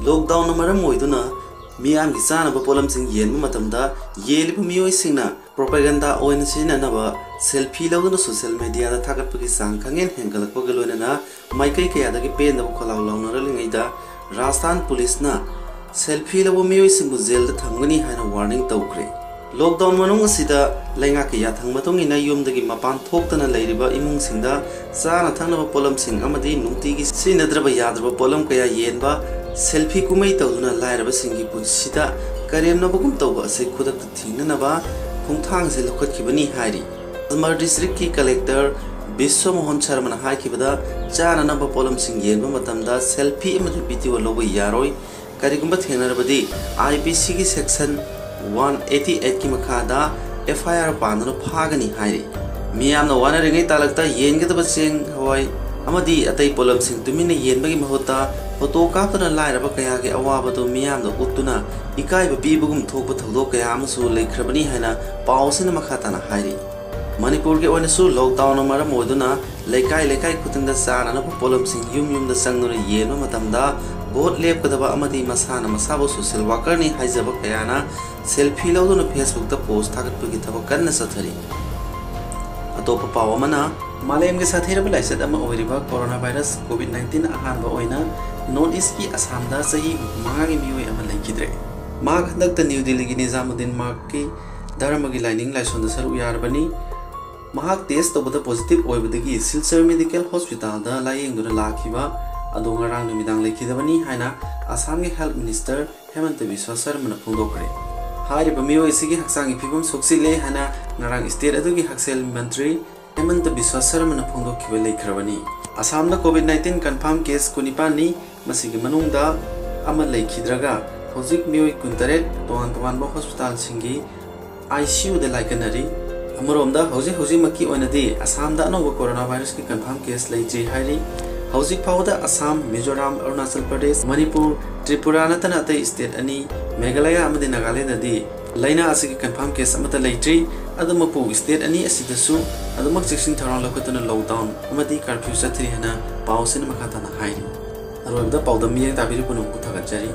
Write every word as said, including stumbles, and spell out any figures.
ꯂꯣꯛꯗꯥꯎꯟꯅ ꯃꯔꯝ ꯑꯣꯏꯗꯨꯅ ꯃꯤꯌꯥꯝꯒꯤ ꯆꯥꯅꯕ ꯄꯣꯠꯂꯝꯁꯤꯡ ꯌꯦꯟꯕ ꯃꯇꯝꯗ ꯌꯦꯜꯂꯤꯕ ꯃꯤꯑꯣꯏꯁꯤꯡꯅ ꯄ꯭ꯔꯣꯄꯥꯒꯦꯟꯗꯥ ꯑꯣꯏꯅ ꯁꯤꯖꯤꯟꯅꯅꯕ ꯁꯦꯜꯐꯤ ꯂꯧꯗꯨꯅ ꯁꯣꯁꯤꯌꯦꯜ ꯃꯦꯗꯤꯌꯥꯗ ꯊꯥꯒꯠꯄꯒꯤ ꯆꯥꯡ ꯈꯪꯍꯦꯟ ꯍꯦꯟꯒꯠꯂꯛꯄꯒ ꯂꯣꯏꯅꯅ ꯃꯥꯏꯀꯩ ꯀꯌꯥꯗꯒꯤ ꯄꯦꯟꯗꯕ ꯈꯣꯜꯂꯥꯎ ꯂꯥꯎꯅꯔꯛꯂꯤꯉꯩꯗ ꯔꯥꯖꯁꯊꯥꯟ ꯄꯨꯂꯤꯁꯅ ꯁꯦꯜꯐꯤ ꯂꯧꯕ ꯃꯤꯑꯣꯏꯁꯤꯡꯕꯨ ꯖꯦꯜꯗ ꯊꯝꯒꯅꯤ ꯍꯥꯏꯅ ꯋꯥꯔꯅꯤꯡ ꯇꯧꯈ꯭ꯔꯦ꯫ ꯂꯣꯛꯗꯥꯎꯟ ꯃꯅꯨꯡ ꯑꯁꯤꯗ ꯂꯩꯉꯥꯛꯀꯤ ꯌꯥꯊꯪ ꯃꯇꯨꯡ ꯏꯟꯅ ꯌꯨꯝꯗꯒꯤ ꯃꯄꯥꯟ ꯊꯣꯛꯇꯅ ꯂꯩꯔꯤꯕ ꯏꯃꯨꯡꯁꯤꯡꯗ ꯆꯥꯅ ꯊꯛꯅꯕ ꯄꯣꯠꯂꯝꯁꯤꯡ ꯑꯃꯗꯤ ꯅꯨꯡꯇꯤꯒꯤ ꯁꯤꯖꯤꯟꯅꯗ꯭ꯔꯕ ꯌꯥꯗ꯭ꯔꯕ ꯄꯣꯠꯂꯝ ꯀꯌꯥ ꯌꯦꯟꯕ, ꯁꯦꯜꯐꯤ ꯀꯨꯝꯍꯩ ꯇꯧꯗꯨꯅ ꯂꯥꯏꯔꯕꯁꯤꯡꯒꯤ ꯄꯨꯟꯁꯤꯗ ꯀꯔꯦꯝꯅꯕꯒꯨꯝ ꯇꯧꯕ ꯑꯁꯤ ꯈꯨꯗꯛꯇ ꯊꯤꯡꯅꯅꯕ ꯈꯣꯡꯊꯥꯡꯁꯤ ꯂꯧꯈꯠꯈꯤꯕꯅꯤ ꯍꯥꯏꯔꯤ꯫ ꯁꯃꯔ ꯗꯤꯁꯇ꯭ꯔꯤꯛꯀꯤ ꯀꯂꯦꯛꯇꯔ ꯕꯤꯁ꯭ꯋ ꯃꯣꯍꯟ ꯁꯔꯃꯅ ꯍꯥꯏꯈꯤꯕꯗ, ꯆꯥꯅꯅꯕ ꯄꯣꯠꯂꯝꯁꯤꯡ ꯌꯦꯟꯕ ꯃꯇꯝꯗ ꯁꯦꯜꯐꯤ ꯑꯃꯗꯤ ꯚꯤꯗꯤꯑꯣ ꯂꯧꯕ ꯌꯥꯔꯣꯏ꯫ ꯀꯔꯤꯒꯨꯝꯕ ꯊꯦꯡꯅꯔꯕꯗꯤ, ꯑꯥꯏ ꯄꯤ ꯁꯤꯒꯤ ꯁꯦꯛꯁꯟ ꯋꯥꯟ ꯑꯩꯠꯇꯤ ꯑꯩꯠꯀꯤ ꯃꯈꯥꯗ ꯑꯦꯐ ꯑꯥꯏ ꯑꯥꯔ ꯄꯥꯟꯗꯨꯅ ꯐꯥꯒꯅꯤ ꯍꯥꯏꯔꯤ꯫ ꯃꯤꯌꯥꯝꯅ ꯋꯥꯅꯔꯤꯉꯩ ꯇꯥꯂꯛꯇ ꯌꯦꯟꯒꯗꯕ ꯆꯦꯡ, ꯍꯋꯥꯏ ꯑꯃꯗꯤ ꯑꯇꯩ ꯄꯣꯠꯂꯝꯁꯤꯡ ꯇꯨꯃꯤꯟꯅ ꯌꯦꯟꯕꯒꯤ ꯃꯍꯨꯠꯇ ꯐꯣꯇꯣ ꯀꯥꯞꯇꯨꯅ ꯂꯥꯏꯔꯕ ꯀꯌꯥꯒꯤ ꯑꯋꯥꯕꯗꯨ ꯃꯤꯌꯥꯝꯗ ꯎꯠꯇꯨꯅ ꯏꯀꯥꯏꯕ ꯄꯤꯕꯒꯨꯝ ꯊꯣꯛꯄ ꯊꯧꯗꯣꯛ ꯀꯌꯥ ꯑꯃꯁꯨ ꯂꯩꯈ꯭ꯔꯕꯅꯤ ꯍꯥꯏꯅ ꯄꯥꯎ ꯑꯁꯤꯅ ꯃꯈꯥ ꯇꯥꯅ ꯍꯥꯏꯔꯤ꯫ ꯃꯅꯤꯄꯨꯔꯒꯤ ꯑꯣꯏꯅꯁꯨ ꯂꯣꯛꯗꯥꯎꯟꯅ ꯃꯔꯝ ꯑꯣꯏꯗꯨꯅ ꯂꯩꯀꯥꯏ ꯂꯩꯀꯥꯏ ꯈꯨꯗꯤꯡꯗ ꯆꯥꯅꯅꯕ ꯄꯣꯠꯂꯝꯁꯤꯡ ꯌꯨꯝ ꯌꯨꯝꯗ ꯆꯪꯗꯨꯅ ꯌꯦꯟꯕ ꯃꯇꯝꯗ ꯚꯣꯠ ꯂꯦꯞꯀꯗꯕ ꯑꯃꯗꯤ ꯃꯁꯥꯅ ꯃꯁꯥꯕꯨ ꯁꯣꯁꯤꯌꯦꯜ ꯋꯥꯀꯔꯅꯤ ꯍꯥꯏꯖꯕ ꯀꯌꯥꯅ ꯁꯦꯜꯐꯤ ꯂꯧꯗꯨꯅ ꯐꯦꯁꯕꯨꯛꯇ ꯄꯣꯁ ꯊꯥꯒꯠꯄꯒꯤ ꯊꯕꯛ ꯀꯟꯅ ꯆꯠꯊꯔꯤ꯫ ꯑꯇꯣꯞꯄ ꯄꯥꯎ ꯑꯃꯅ, ꯃꯥꯂꯦꯝꯒꯤ ꯁꯥꯊꯤꯔꯕ ꯂꯥꯏꯆꯠ ꯑꯃ ꯑꯣꯏꯔꯤꯕ ꯀꯣꯔꯣꯅꯥ ꯚꯥꯏꯔꯁ ꯀꯣꯚꯤꯗ ꯅꯥꯏꯟꯇꯤꯟ ꯑꯍꯥꯟꯕ ꯑꯣꯏꯅ ꯅꯣꯔꯠ ꯏꯁꯀꯤ ꯑꯁꯥꯝꯗ ꯆꯍꯤ ꯍꯨꯝꯐꯨ ꯃꯉꯥꯒꯤ ꯃꯤꯑꯣꯏ ꯑꯃ ꯂꯩꯈꯤꯗ꯭ꯔꯦ꯫ ꯃꯍꯥꯛ ꯍꯟꯗꯛꯇ ꯅ꯭ꯌꯨ ꯗꯤꯜꯂꯤꯒꯤ ꯅꯤꯖꯥꯃꯨꯗꯗꯤꯟ ꯃꯥꯔꯒꯀꯤ ꯙꯔꯃꯒꯤ ꯂꯥꯏꯅꯤꯡ ꯂꯥꯏꯁꯣꯟꯗ ꯁꯔꯨꯛ ꯌꯥꯔꯕꯅꯤ꯫ ꯃꯍꯥꯛ ꯇꯦꯁ ꯇꯧꯕꯗ ꯄꯣꯖꯤꯇꯤꯚ ꯑꯣꯏꯕꯗꯒꯤ ꯁꯤꯜꯆꯔ ꯃꯦꯗꯤꯀꯦꯜ ꯍꯣꯁꯄꯤꯇꯥꯜꯗ ꯂꯥꯌꯦꯡꯗꯨꯅ ꯂꯥꯛꯈꯤꯕ ꯑꯗꯣ ꯉꯔꯥꯡ ꯅꯨꯃꯤꯗꯥꯡ ꯂꯩꯈꯤꯗꯕꯅꯤ ꯍꯥꯏꯅ ꯑꯁꯥꯝꯒꯤ ꯍꯦꯜꯊ ꯃꯤꯅꯤꯁꯇꯔ ꯍꯦꯃꯟꯇ ꯕꯤꯁ꯭ꯋꯥ ꯁꯔꯃꯅ ꯐꯣꯡꯗꯣꯛꯈ꯭ꯔꯦ꯫ ꯍꯥꯏꯔꯤꯕ ꯃꯤꯑꯣꯏ ꯑꯁꯤꯒꯤ ꯍꯛꯆꯥꯡꯒꯤ ꯐꯤꯕꯝ ꯁꯣꯛꯆꯤꯜꯂꯦ ꯍꯥꯏꯅ ꯉꯔꯥꯡ ꯁ꯭ꯇꯦꯠ ꯑꯗꯨꯒꯤ ꯍꯛꯁꯦꯜ ꯃꯟꯇ꯭ꯔꯤ ꯍꯦꯃꯟꯇ ꯕꯤꯁ꯭ꯋꯥ ꯁꯔꯃꯅ ꯐꯣꯡꯗꯣꯛꯈꯤꯕ ꯂꯩꯈ꯭ꯔꯕꯅꯤ꯫ ꯑꯁꯥꯝꯗ ꯀꯣꯚꯤꯗ ꯅꯥꯏꯟꯇꯤꯟ ꯀꯟꯐꯥꯔꯝ ꯀꯦꯁ ꯀꯨꯟꯅꯤꯄꯥꯟꯅꯤ꯫ ꯃꯁꯤꯒꯤ ꯃꯅꯨꯡꯗ ꯑꯃ ꯂꯩꯈꯤꯗ꯭ꯔꯒ ꯍꯧꯖꯤꯛ ꯃꯤꯑꯣꯏ ꯀꯨꯟꯇꯔꯦꯠ ꯇꯣꯉꯥꯟ ꯇꯣꯉꯥꯟꯕ ꯍꯣꯁꯄꯤꯇꯥꯜꯁꯤꯡꯒꯤ ꯑꯥꯏ ꯁꯤ ꯌꯨꯗ ꯂꯥꯏꯀꯠꯅꯔꯤ꯫ ꯑꯃꯔꯣꯝꯗ ꯍꯧꯖꯤꯛ ꯍꯧꯖꯤꯛꯃꯛꯀꯤ ꯑꯣꯏꯅꯗꯤ ꯑꯁꯥꯝꯗ ꯑꯅꯧꯕ ꯀꯣꯔꯣꯅꯥ ꯚꯥꯏꯔꯁꯀꯤ ꯀꯟꯐꯥꯔꯝ ꯀꯦꯁ ꯂꯩꯇ꯭ꯔꯤ ꯍꯥꯏꯔꯤ꯫ ꯍꯧꯖꯤꯛ ꯐꯥꯎꯕꯗ ꯑꯁꯥꯝ, ꯃꯤꯖꯣꯔꯥꯝ, ꯑꯔꯨꯅꯥꯆꯜ ꯄ꯭ꯔꯗꯦꯁ, ꯃꯅꯤꯄꯨꯔ, ꯇ꯭ꯔꯤꯄꯨꯔꯥ ꯅꯠꯇꯅ ꯑꯇꯩ ꯁ꯭ꯇꯦꯠ ꯑꯅꯤ, ꯃꯦꯘꯥꯂꯌꯥ ꯑꯃꯗꯤ ꯅꯥꯒꯥꯂꯦꯟꯗꯗꯤ ꯂꯥꯏꯅꯥ ꯑꯁꯤꯒꯤ ꯀꯟꯐꯥꯔꯝ ꯀꯦꯁ ꯑꯃꯠꯇ ꯂꯩꯇ꯭ꯔꯤ꯫ ꯑꯗꯨꯃꯛꯄꯨ ꯁ꯭ꯇꯦꯠ ꯑꯅꯤ ꯑꯁꯤꯗꯁꯨ ꯑꯗꯨꯃꯛ ꯆꯦꯛꯁꯤꯟ ꯊꯧꯔꯥꯡ ꯂꯧꯈꯠꯇꯨꯅ ꯂꯣꯛꯗꯥꯎꯟ ꯑꯃꯗꯤ ꯀꯔꯐ꯭ꯌꯨ ꯆꯠꯊꯔꯤ ꯍꯥꯏꯅ ꯄꯥꯎ ꯑꯁꯤꯅ ꯃꯈꯥ ꯇꯥꯅ ꯍꯥꯏꯔꯤ꯫ ꯑꯔꯣꯏꯕꯗ ꯄꯥꯎꯗꯝ ꯃꯤꯠꯌꯦꯡ ꯇꯥꯕꯤꯔꯤꯕ ꯄꯨꯝꯅꯃꯛꯄꯨ ꯊꯥꯒꯠꯆꯔꯤ꯫